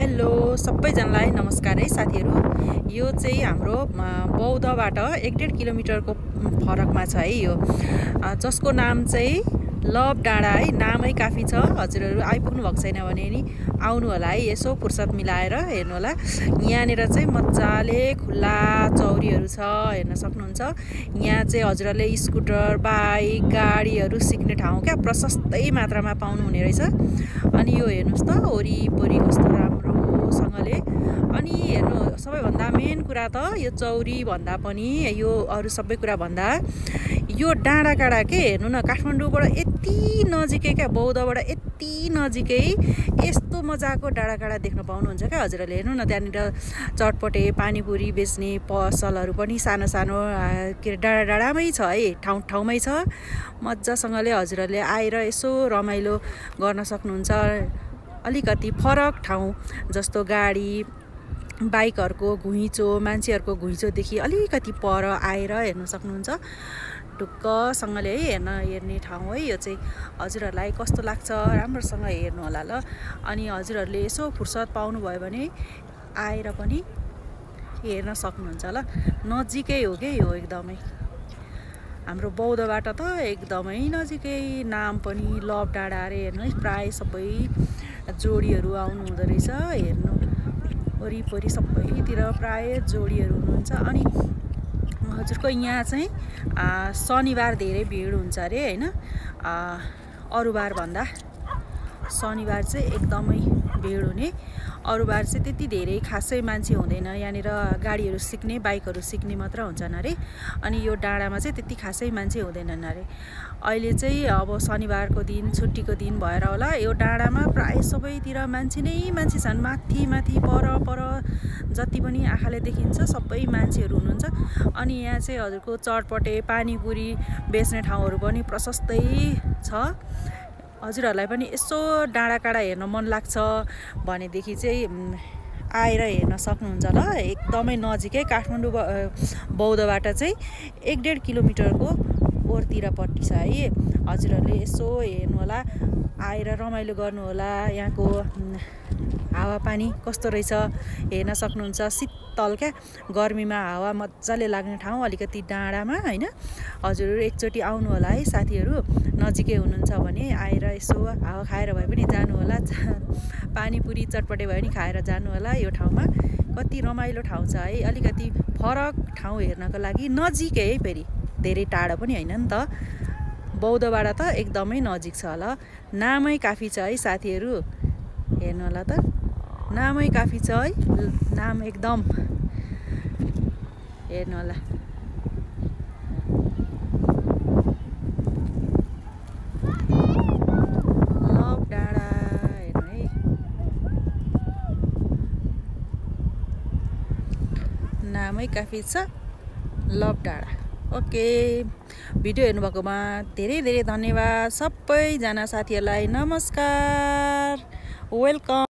Hello सबैजनालाई नमस्कार है साथीहरु। यो चाहिँ हाम्रो बौद्धबाट 1.5 किलोमिटरको फरकमा छ है यो, जसको नाम चाहिँ लभ डाँडा है। नामै काफी छ। हजुरहरु आइपुग्नु भएको छैन भने नि आउनु होला है, यसो फुर्सद मिलाएर हेर्नु होला। यहाँनेर चाहिँ मज्जाले खुल्ला चौरीहरु छ, हेर्न सक्नुहुन्छ। यहाँ चाहिँ हजुरहरुले स्कुटर, बाइक, गाडीहरु सिक्ने ठाउँ क्या, प्रशस्तै मात्रामा पाउनु हुने रहेछ। अनि यो हेर्नुस् त वरिपरि कस्तो राम्रोसँगले। अनि हेर्नु, सबैभन्दा मेन कुरा त यो चौरी भन्दा पनि यो अरु सबै कुरा भन्दा यो डाँडा काँडा के हेर्नु न, काठमाडौँबाट यति नजिकै क्या, बौद्धबाट यति नजिकै यस्तो मजाको डाँडा काँडा देख्न पाउनुहुन्छ क्या हजुरहरुले। हेर्नु न, त्यहाँनिर चटपटे पानीपुरी बेच्ने पसलहरु पनि सानो सानो के डाँडा डाँडामै छ है, ठाउँ ठाउँमै छ। मज्जासँगले हजुरहरुले आएर यसो रमाइलो गर्न सक्नुहुन्छ। अलिकति फरक ठाउँ जस्तो गाडी बाइकहरुको घुइँचो, मान्छेहरुको घुइँचोदेखि अलिकति पर आएर हेर्न सक्नुहुन्छ। ढुक्कसँगले है हेर्ने ठाउँ है यो चाहिँ। हजुरहरुलाई कस्तो लाग्छ राम्रोसँग हेर्नु होला ल। अनि हजुरहरुले यसो फुर्सद पाउनु भयो भने आएर पनि हेर्न सक्नुहुन्छ ल। नजिकै हो के यो एकदमै, हाम्रो बौद्धबाट त एकदमै नजिकै। नाम पनि लभ डाँडा अरे। हेर्नु है, प्राय सबै जोडीहरु आउनु हुँदो रहेछ। हेर्नु वरिपरि सबैतिर प्राय जोडीहरु हुनुहुन्छ। अनि हजुरको यहाँ चाहिँ शनिबार धेरै भिड हुन्छ अरे हैन, अरु बार भन्दा शनिबार चाहिँ एकदमै भिड हुने। अरु बार चाहिँ त्यति धेरै खासै मान्छे हुँदैन। यहाँनिर गाडीहरु सिक्ने, बाइकहरु सिक्ने मात्र हुन्छन् अरे। अनि यो डाँडामा चाहिँ त्यति खासै मान्छे हुँदैनन् अरे। अहिले चाहिँ अब शनिबारको दिन, छुट्टीको दिन भएर होला, यो डाँडामा प्राय सबैतिर मान्छे नै मान्छे छन्। माथि माथि पर पर जति पनि आँखाले देखिन्छ सबै मान्छेहरु हुनुहुन्छ। अनि यहाँ चाहिँ हजुरको चटपटे पानीपुरी बेच्ने ठाउँहरु पनि प्रशस्तै छ। हजुरहरुलाई पनि यसो डाँडा काँडा हेर्न मन लाग्छ भनेदेखि चाहिँ आएर हेर्न सक्नुहुन्छ ल। एकदमै नजिकै, काठमाडौँ बौद्धबाट चाहिँ 1.5 किलोमिटरको ओरतिरपट्टि छ है। हजुरहरुले यसो हेर्नु होला, आएर रमाइलो गर्नु होला। यहाँको हावापानी कस्तो रहेछ हेर्न सक्नुहुन्छ। शीतल क्या, गर्मीमा हावा मजाले लाग्ने ठाउँ अलिकति डाँडामा हैन। हजुरहरु एकचोटि आउनु होला है साथीहरु, नजिकै हुनुहुन्छ भने आएर यसो हावा खाएर भए पनि जानु होला। पानीपुरी चटपटे भए पनि खाएर जानु होला। यो ठाउँमा कति रमाइलो ठाउँ छ है। अलिकति फरक ठाउँ हेर्नको लागि नजिकै है, फेरि धेरै टाढो पनि हैन नि त। बौद्धबाट त एकदमै नजिक छ ल। नामै काफी छ है साथीहरु, हेर्नु होला त, नामै काफी छ है। नाम एकदम हेर्नु होला। लभ डाँडा हेर्नु है, नामै काफी छ लभ डाँडा। ओके, भिडियो हेर्नुभएकोमा धेरै धेरै धन्यवाद। सबैजना साथीहरुलाई नमस्कार, वेलकम।